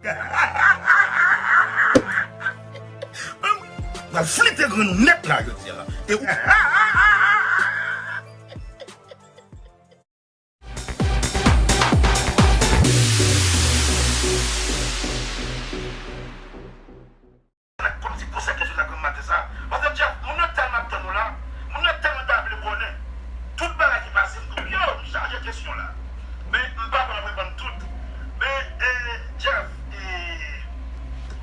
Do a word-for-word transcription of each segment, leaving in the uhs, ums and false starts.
M ap flite grenn ou nèt la jodi a. E ou Kòmsi pou sa kesyon nan granm maten sa. Paske Jeff, moun yo tèlman ap tann ou la, moun yo tèlman ta vle konnen tout bagay ki pase, m di w, yo, m chaje kesyon la. Men m pa pran reponn tout. Men, eh, Jeff, eh,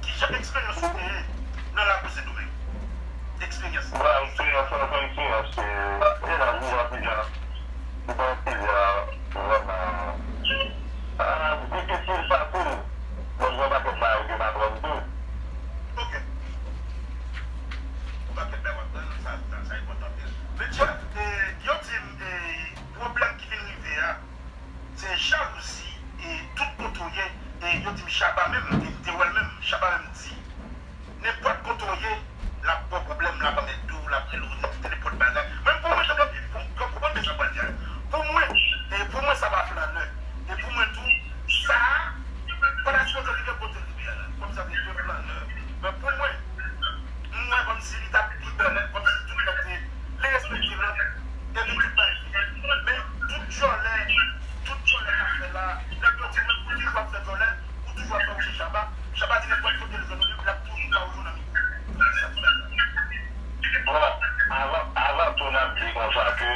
kijan eksperyans ou te ye nan lakou Sendomeng? Eksperyans. Bon, eksperyans lan, se eksperyans ke, e la, jan, jan, se pa eksperyans vrèman, ah, difisil, fasil. Bon, gen yon pakèt bagay ke m aprann tou. Ok. Yon pakèt bagay w aprann, sa, sa, sa enpòtan anpil. Men Jeff, eh, yo di m, eh, pwoblèm ki vin rive a, se jalouzi, e tout kote w ye, e yo di m Shabba menm, e m te wè l menm, Shabba menm di, nenpòt kote w ye, l ap ba w pwoblèm, l ap anmède w, l ap rele w, nenpòt bagay. Men pou mwen, tande byen, pou, pou, pou mwen, men sa m pral di a. Pou mwen, e pou mwen, sa pa flannè. E pou mwen tou, sa a, pa ta sipoze rive kote l rive a la. Kòmsi sa te de flannè. Men pou mwen, m wè kòmsi li t ap pi bèl, kòmsi tout nèg te, li respekte lòt, epi tout bagay fini. Men tout djòlè, tout djòlè k ap fè la, nèg yo di, men ou toujou ap fè djòlè, ou toujou ap fè ou se Shabba. Shabba di nenpòt kote l jwenn ou, l ap toujou ba ou jou nan mikwo. Poukisa ti bagay sa? Bon, avan, avan tou n ap di konsa ke,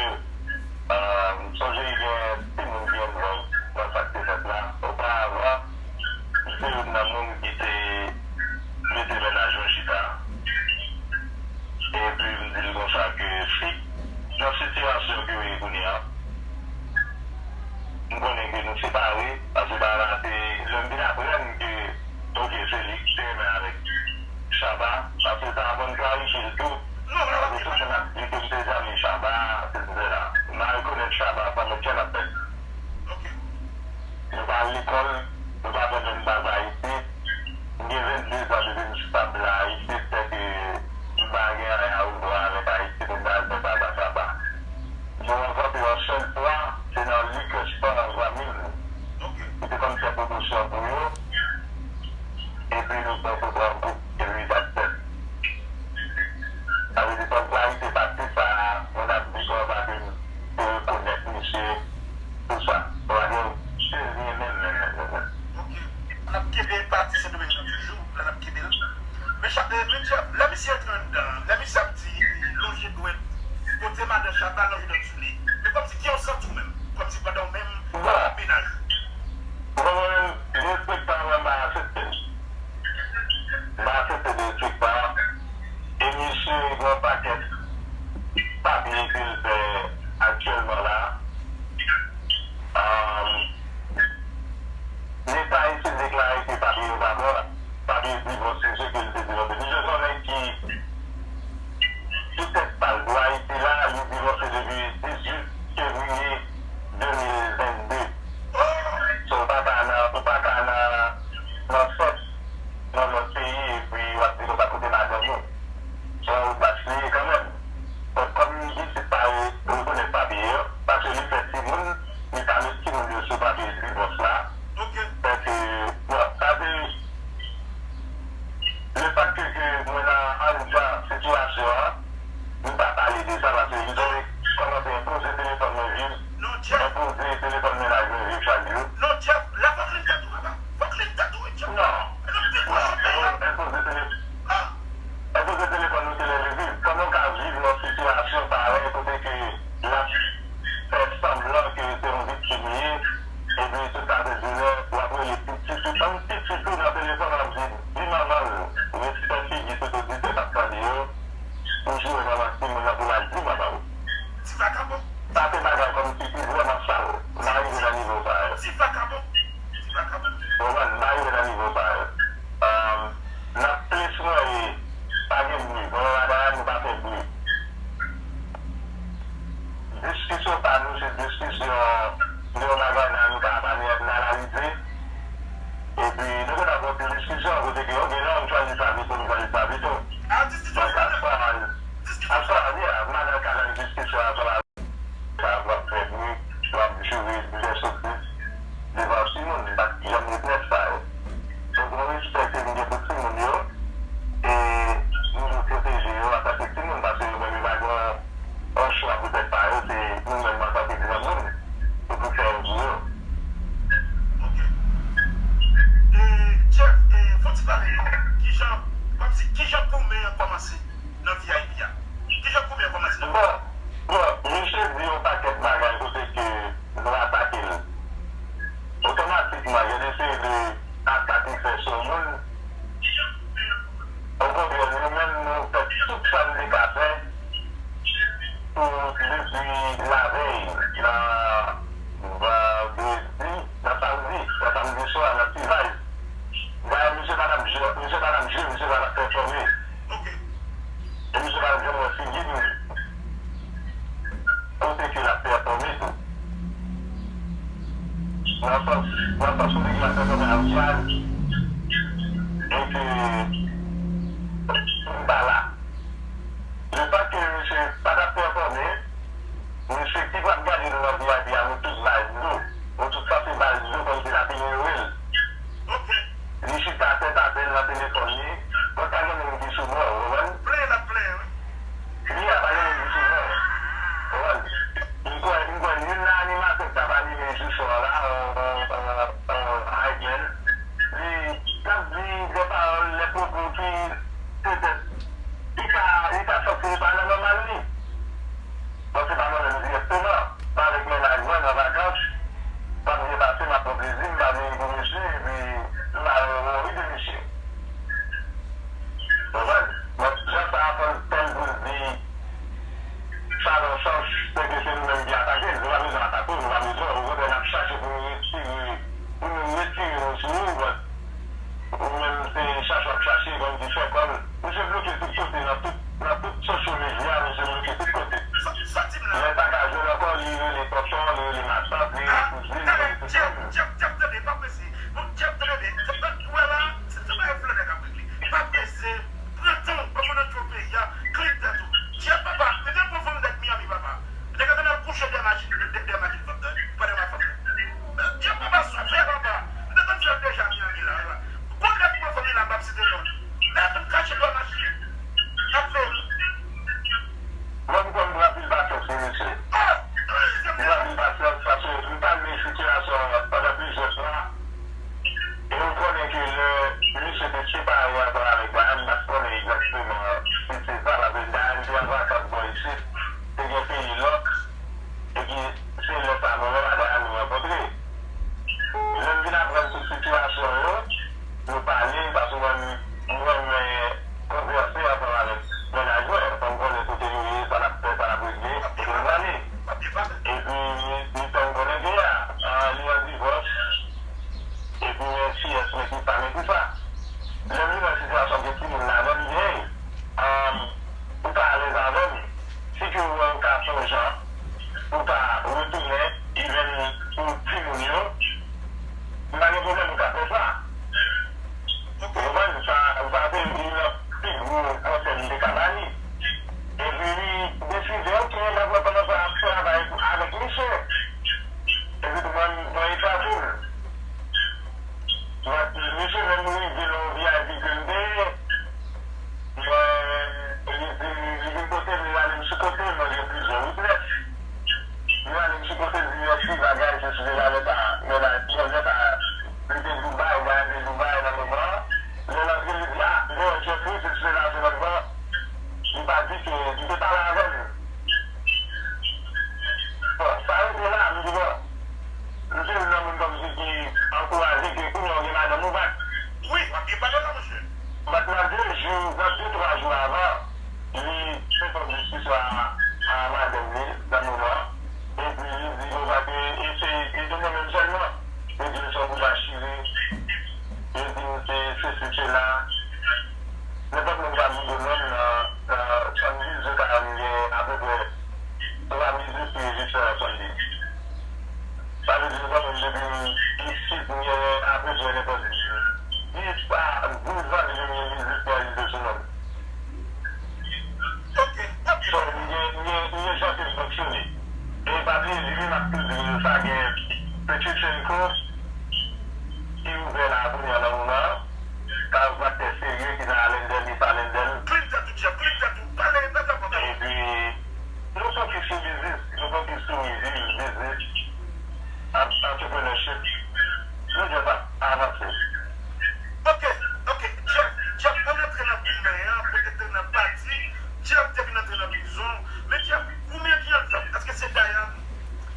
euh, m sonje gen timoun ki envòlv nan sa k te fèt la. Oparavan, m se youn nan moun ki te mete mennaj mwen chita. Epi m di l konsa ke si nan sitiyasyon ke w ye kounye a, m konnen ke nou separe, paske bagay la te, lè m vin aprann ke, ok, se li ki te renmen avèk Shabba, paske sa aprann klarifye l tou. Paske tout moun ap di ke m te zanmi Shabba, se, se la. M al konèt Shabba, sa mèt chè n ap fèt. Nou pa al lekòl, nou pa fè menm baz Ayiti. M gen vennde zan depi m stab la isit, sèke m pa gen anyen a wè avèk Ayiti pou m ta al fè baz a Shabba. Nou rankontre yon sèl fwa, se nan Liquor Store, yon zanmi m ki te konn fè pwomosyon pou yo, epi nou fè kote yon gwoup, epi that's it. Sa vle di, fò m klarifye pati sa a, moun ap di konsa ke m te rekonèt misye, tout sa. Sa vle di, se li menm, menm, menm, menm, menm. Ok. N ap kenbe pati Sendomeng nan toujou, la n ap kenbe l. Men Cha-, eh, men Jeff, lè misye antre anndan, lè misye ap di, lonje dwèt, kote madan Shabba, lonje dwèt sou li. Men kòmsi ki yon santi w menm, kòmsi pandan w menm, mennaj ou. Bon, mwen menm, respektan mwen pa aksepte l. M pa aksepte derespektan. E misye gen yon pakèt papye ke l fè aktyèlman la. Ahn, Leta isit deklare ke papye yo pa bon, papye divòs, se ke l te divòse. Misye se yon nèg ki, sou tèt pa l, bò Ayiti la, li divòse depi dizuit fevriye de mil vennde. fè sou moun. Okontrè, nou menm, nou fè tout sa n te ka fè pou depi lavèy, nan vandredi, nan samdi, nan samdi swa, nan T-Vice. Dayè, misye pa t ap jwe, misye pa t ap jwe, misye pa t ap pèfòme. E misye pa t ap janm wè figi m kote ke l ap pèfòme tou. Nan sans, nan sans kote ke l ap pèfòme avèk Jazz, e ke m pa la. Le fèt ke misye pa t ap pèfòme, misye ki pral gade nou nan V I P a, nou tout ba l dlo. Nou tout sanse ba l dlo kòmsi n ap inyore l. Li chita tèt atè nan telefòn li, mwen pa gen moun ki sou mwen, ou konprann? Plenyen l ap plenyen, wi. Li a pa gen moun ki sou mwen, ou konprann? M kwè, m kwè youn nan animatè k t ap anime jou swa la, Hype Man, li t ap di de pawòl, de pwopo ki petèt li ka, li ka santi li pa nan nòmal li. Bon, se pa mwen menm dirèkteman, men avèk mennaj mwen nan vakans, m ap byen pase, m ap pran plezi m, m pa vle ri pou misye, epi m pa wè wori de misye. Konprann? Donk, jan sa a fè l pè l pou l di sa nan sans, se ke se nou menm ki atake l, nou pa bezwen atake w, nou pa bezwen, okontrè, n ap chache pou nou retire, pou nou retire nou sou ou, ou menm se chache w ap chache, kòm di fè kòm. Misye bloke tout kote, nan tout, nan tout social media, misye bloke tout kote. Lè l pa ka jwenn ankò, li rele tonton, li rele matant, li rele kouzin, li rele tout moun. Jeff, Jeff, tande, pa prese. Bon, Jeff, tande, Jeff, ou wè la, se, se pa yon flannè k ap regle. Pa prese, pran tan w, pa fò nan tchò peyi a, clean tèt ou. Jeff, papa, mete pou fanm dèk Miami, papa. Nèg la te al kouche dèyè machin, dèyè, dèyè machin fanm nan, pandan m ap fanm nan. Dye papa sove papa. M te konn fè l deja Miami la. Gon nèg mwen fanmi la m p ap site non l. Nèg m kache dèyè machin. Ap veye m. Mwen m konn pran anpil pasyans pou misye. M pran anpil pasyans paske m pa vle sitiyasyon an pandan plizyè fwa. E ou konnen ke lè misye te separe ansanm avèk Brian, m pa t konnen egzakteman si se sa, paske Brian te an vakans bò isit, te gen peyi lòk, epi se lè sa a mwen menm ak Brian nou rankontre. Lè m vin aprann tout sitiyasyon yo, nou pale, paske mwen, m renmen konvèse ansanm avèk mennaj mwen, fò m konnen kote nou ye, sa n ap fè, sa n ap regle, epi nou pale. Epi, li fè m konnen ke a, a, li an divòs, epi men si yès, men ki sa, men ki sa. Lè m vin nan sitiyasyon ke timoun ladan l, m di, hey, um, ou pa alèz avè m. Si ke ou wè ou ka fè yon jan pou w ka retounen, even pou timoun yo, m pa gen pwoblèm, ou ka fè sa. Ou konprann? Sa, sa se youn nan pi gwo konsèy m te ka ba li. Epi li deside, ok, m ap wè kòman sa ap travay avèk misye. Epi tou mwen, mwen epatou l. Mwen, misye menm rive nan yon V I P ke m te ye. Mwen, li di, li vin kote m, li rale m sou kote, mwen gen plizyè witness. Li rale m sou kote, li di, mèsi, bagay, sesi, sela, lè sa, mennaj, mwen, lè sa, li te Dubai, bagay te Dubai nan moman an. Lè l antre, li di, a, mwen, Jeffrey, sesi, sela, se lòt bò. Li pa di ke li te pale avè m. Bon, sa rete la, m di, bon, m se youn nan moun kòmsi ki ankouraje ke kounye a w gen madanm ou bat. Wi, w ap byen pale la, mesye. Bat nan de jou, nan de, twa jou avan, li fè kòm diskisyon a, a madanm li, nan moman an. Epi li di, bon, paske, e se, e de mwen menm sèlman. Yo di m se yon bouda chire. Yo di m se sesi, sela. Nenpòt moun ka vide non m nan, nan Sunday, yo ka di m gen apeprè twa mil de pi jis nan Sunday. Sa vle di, nenpòt moun depi m isit, m gen apeprè nenpòt dis a douz zan depi m gen biznis mwen rive sou non m. So, m gen, m gen, m gen jan ke m fonksyone. E pa bliye, li menm ak tout zil yo sa gen Petruchenko ki ouvè la kounye a nan moman an. Chicago aktè serye ki nan Allendale, East Allendale. Clean tèt ou, Jeff, clean tèt ou. Pale, mete bò kay. Epi, nou fokis sou biznis, nou fokis sou viv biznis, ant-, entrepreneurship. Nou just ap avanse. Ok, ok, Jeff, Jeff, ann antre nan goumen an, pou te nan pati, Jeff te vin antre nan prizon. Men Jeff, goumen an ki an l fèt? Èske se Dayan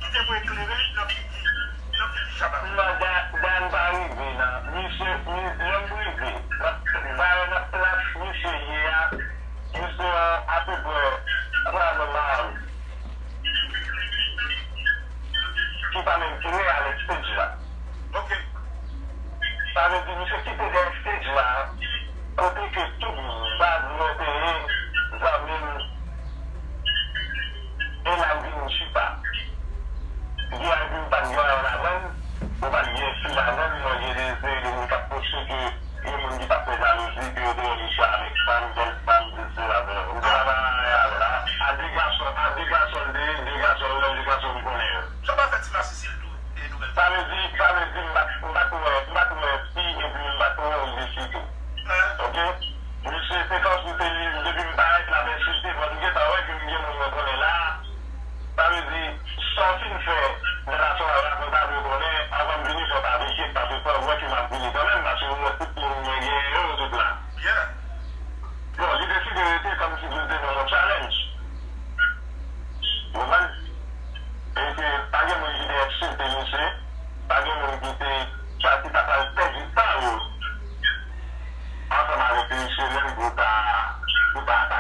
ki te voye kleren nan figi, nan figi Shabba? Non, Da-, Dayan pa rive nan. Misye, mi-, lè m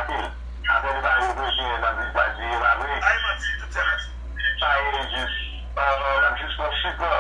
Apre li pa reprezante nan vizaj li, e pa vre? Ay, manti, tout se manti. Sa e jis, euh, l ap jis pran sipò.